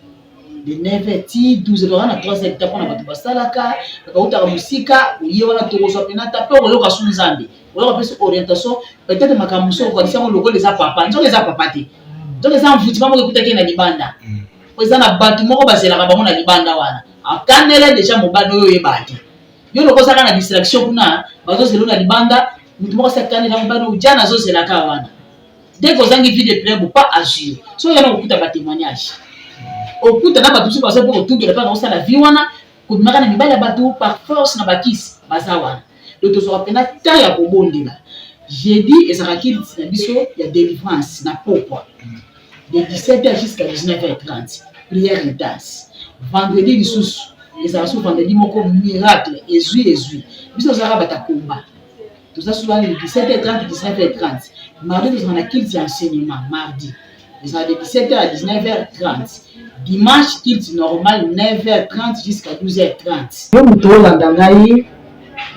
de 9h ti 12h, toza na 3h ta mpona bato basalaka, bakautaka mosika. Oye wana, tokozwa mpena ta mpe okoyoka su Nzambe, oyoka mpe orientation. Peut-être makambo mosusu okokanisi yango lokola eza papa, nzoka eza papa te, nzoka eza mvutima moko ekutaki na libanda, po eza na bato moko bazelaka bango na libanda wana. Akanela déjà mobali oyo oyeba te, yo loko ozaka na distraction kuna, bazozela na libanda. Motu moko asi akanela mobali oyo jana, azozelaka wana. Dès que ozangi vie de prière, pas agir, so oyana kokuta batémoignage, okuta na bato mosusu baza mpe kotungela mpe na kosala vie wana, kobimaka na mibali ya bato par force na bakisi baza wana. Donc tozwaka mpena temps ya kobondela. Jeudi ezalaka kiliti na biso ya délivrance na pokwa de 17h jusqu'à 19h30, prière intense. Vendredi lisusu ezalaka so vendredi moko miracle ezwi biso, tozalaka bata komba, toza souvent de 17h30, 19h30. Mardi tozalaka na culte ya enseignement, mardi ezalaka de 17h à 19h30. Dimanche culte normal 9h30 jusqu'à 12h30. Yo moto olanda ngai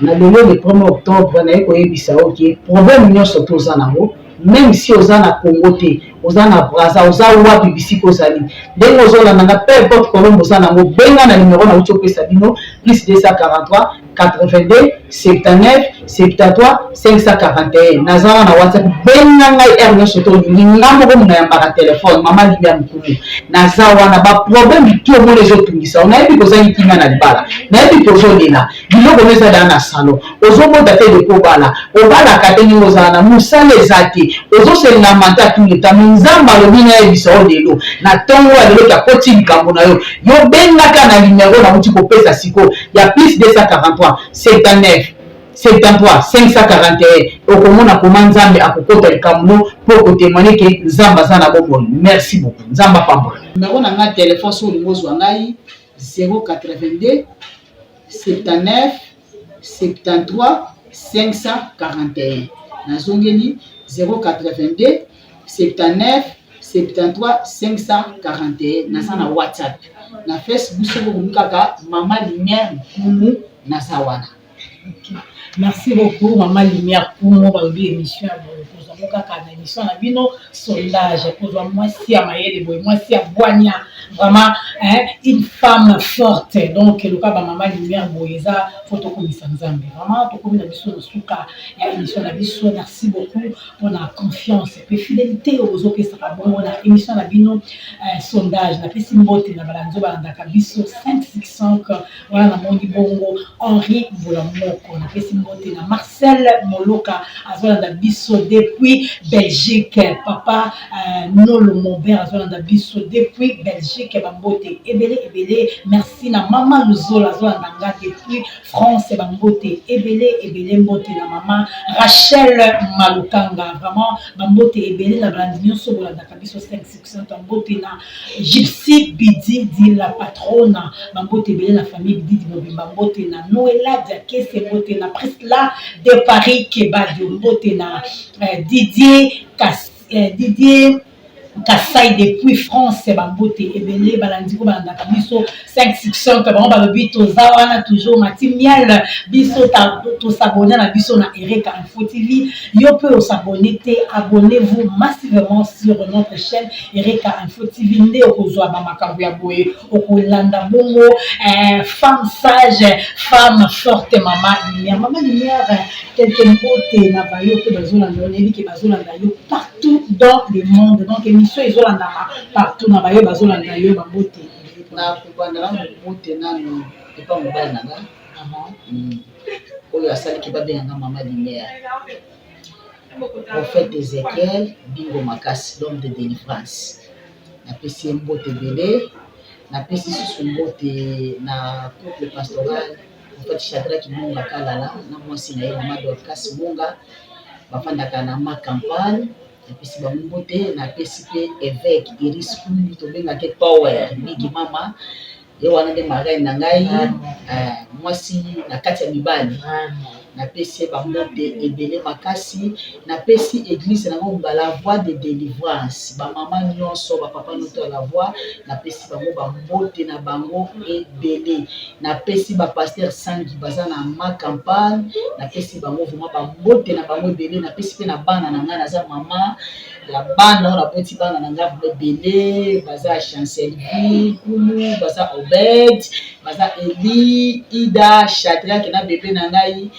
na lelo le 1er octobre, naye koyebisa oke problème nyonso toza nango, même si oza na Congo te, oza na Braza, oza wapi, bisika ozali, ndenge ozolanda nga, peu importe colombe oza nango, benga na numero nauti opesa bino: plus 243 82 79 73 541. Naza wana na WhatsApp, benga ngai heure nyonso to olingi. Nga moko nayambaka telefone, mama Limia Mokulu, naza wana. Baproblème ti omona ezotungisa, nayebi kozangi kimia na libala, nayebi kozolela biloko no eza daa na salon, ozobota te depo obala, obalaka te, ndenge ozala na mosala eza te, ozoselamata tout le temps. Nzambe alobi nayebisa yo lelo na ntongo ya lelo akoti likambo na yo. Yo bengaka na numero nauti kopesa sikoyo ya plus 243 79 73 541, okomona koma Nzambe akokota likambo no mpo okotémoigne ke Nzambe aza na bomoi. Merci beaucoup, Nzambe apambola. Numero na ngai telefone, so olingi ozwa ngai: 082 79 73 541. Nazongeli: 082 79 73 541. Naza na WhatsApp, na Facebook, soki okomi kaka Mama Lumière Nkumu, naza wana. Okay. Merci beaucoup, Mama Lumière Kumu. Balobi émission ya boye kozwango kaka na émission na bino Sondage. Kozwa mwasi ya mayele boye, mwasi ya bwania, vraiment, hein, une femme forte. Donc eloka bamama Lumière boye eza fo tokomisa Nzambe. Vraiment, tokomi na biso na suka ya émission na biso. Merci beaucoup mpona confiance mpe fidélité oyo bozopesaka bongo na émission na bino Sondage. Napesi mbote na balandi oyo balandaka biso 565 wana. Namoni bongo Henri Mbula moko. Napesi mbote na Marcel Moloka, azolanda biso depuis Belgique. Papa Nolo Mobert azolanda biso depuis Belgique, bambote ebele ebele. Merci na mama Luzola, azolanda nga depuis France, bambote ebele ebele. Mbote na mama Rachel Malukanga. Vraiment, bambote ebele na balandi nyonso bolandaka biso 565. Mbote na Gypsy Bididi, la patrona. Bambote ebele na famille Bididi mobimba. Mbote na Noela Diakese, mbote na Prisla de Paris Kebadio, mbote na Didier Kas, Didier. Kasai depuis France, bambote ebele. Balandi ko balandaka biso 565, bango balobi toza wana toujours. Mati Miel, biso tosabone na biso na Ereka Info TV. Yo mpe osabone te, abonnez-vous massivement sur notre chaîne Ereka Info TV, nde okozwa bamakambo ya boye, okolanda bongo femme sage, femme forte, Mama Lumière. Mama Lumière, quelque mbote na bayo mpe bazolanda yo. Nayebi ke bazolanda yo partout dans le monde, donc émission ezolandama partout. Na bayo bazolanda yo, bambote. Na kobanda nano, mbote nano epa mobali na nga oyo asaliki babenganga Mama Lumière, prophète Ezekiel Bingo Makasi, l'homme de délivrance. Napesi ye mbote ebele. Napesi susu mbote na couple pastoral, prophète Shadraki Munga Kalala na mwasi na ye mama Dorcas Munga, bafandaka na Ma Campagne. Napesi bango mbote. Napesi mpe évêque Iris Kumbi, tobengaki Power Bigi Mama. Ye wana nde marraine na ngai, mwasi na kati ya mibali. Napesi ye bambote ebele makasi. Napesi église nango la Voix de Délivrance, bamama nyonso, bapapa nyonso ya La Voix, napesi bango bambote na bango ebele. Napesi bapasteur Sangi baza na Ma Campagne, napesi bango vraiment bambote na bango ebele. Napesi mpe na bana na ngai, naza mama ya bana oyo naboti, bana na ngai vraiment ebele. Baza Chancelvie Kumu, baza Obed, baza Eli, Ida, Shadrake na bebe na ngai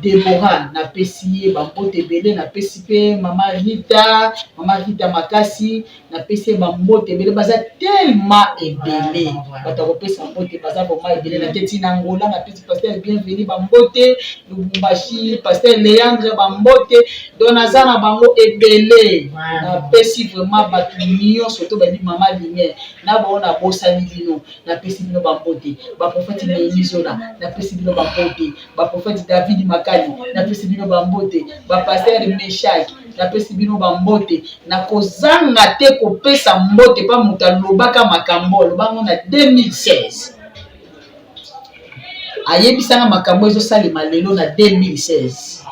Debora. Napesi ye bambote ebele. Napesi mpe mama Rita, mama Rita Makasi, napesi ye bambote ebele. Baza tellement ebele, bato ya kopesa mbote baza vraiment ebele. Naketi na Ngola, napesi pasteur Bienvenu bambote, Lubumbashi pasteur Leandre bambote. Donc naza na bango ebele. Napesi vraiment bato nyonso to bayebi Mama Lumière na bango, nabosani bino, napesi bino bambote. Baprofete Nehemi Zola, napesi bino bambote. Baprofete David Makali, napesi bino bambote. Bapasteur Meshak, napesi bino bambote. Nakozanga te kopesa mbote mpa moto alobaka makambo, alobango na 2016, ayebisanga makambo ezosalema lelo na 2016,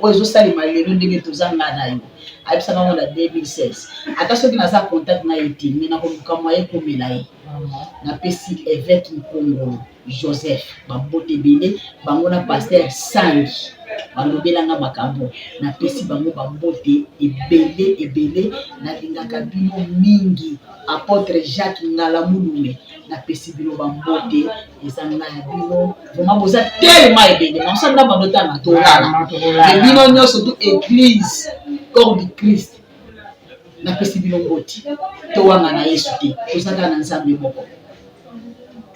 oyo ezosalema lelo ndenge tozanga na yo. Ayebisanga ngo na 2016. Ata soki naza contact na ye te, me nakoluka mwa ekomela ye. Napesi évêque Nkongolo Joseph bambote ebele. Bango na pasteur Sangi balobelanga makambo. Napesi bango bambote ebele ebele. Nalingaka bino mingi. Apôtre Jacques Ngala Mulume, napesi bino bambote. Eza ngai ya bino vraiment, boza tellement ebele. Mosala na bando tanga tolala bino nyonso, tu église Corps du Christ, napesi bino mbote. Towanga na Yesu te, toza kaka na Nzambe moko,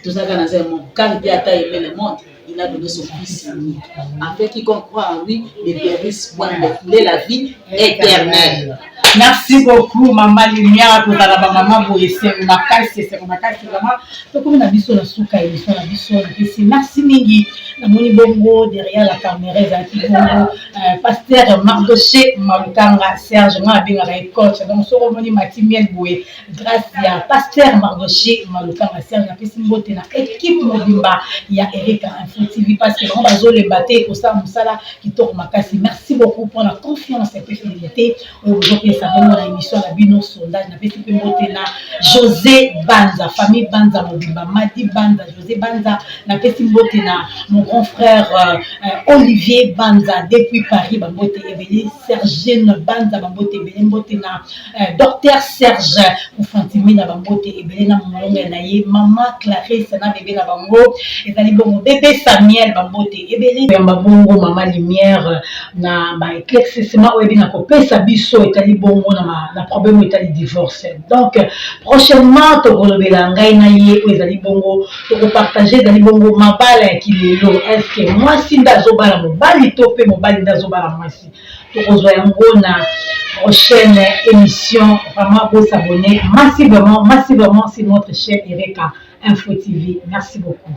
toza kaka na Nzambe moko. Car Dieu a tant aimé le monde, il a donné son fils unique, afin quiconque croit en lui ne périsse point, mais qu'il ait la vie éternelle. Merci beaucoup, Mama Lumière. Kozala bamama boye, esengo makasi, esengo makasi vraiment. Tokomi na biso na suka émission na biso. Napesi merci mingi. Namoni bongo derrière la caméra ezalaki bongo pasteur Mardoché Malukanga Serge, nga abengaka ye coach. Donc soki omoni Mati Miel boye, grâce ya pasteur Mardoché Malukanga Serge. Napesi mbote na équipe mobimba ya Erika Info TV, parce que bango bazolemba te kosala mosala kitoko makasi. Merci beaucoup mpona confiance mpe fidélité oyo bozopesa bongo na émission na bino Sondage. Napesi mpe mbote na José Banza, famille Banza mobimba, Madi Banza, José Banza. Napesi mbote na mon grand frère Olivier Banza depuis Paris, bambote ebele. Sergine Banza, bambote ebele. Mbote na docteur Serge Kufantimi na bambote ebele, na molongo na ye mama Clarisse na bebe na bango ezali bongo bebe Samuel, bambote ebele. Yamba bongo Mama Lumière na baéclaircissement oyo ebi na kopesa biso etali bongo na problème oyo etali divorce. Donc prochainement tokolobela ngai na ye oyo ezali bongo, tokopartage ezali bongo mabala ya kilelo. Est-ce mwasi nde azobala mobali to mpe mobali nde azobala mwasi? Tokozwa yango na prochaine émission. Vraiment, bosabonner massivement, massivement sur notre chaîne Ereka Info TV. Merci beaucoup.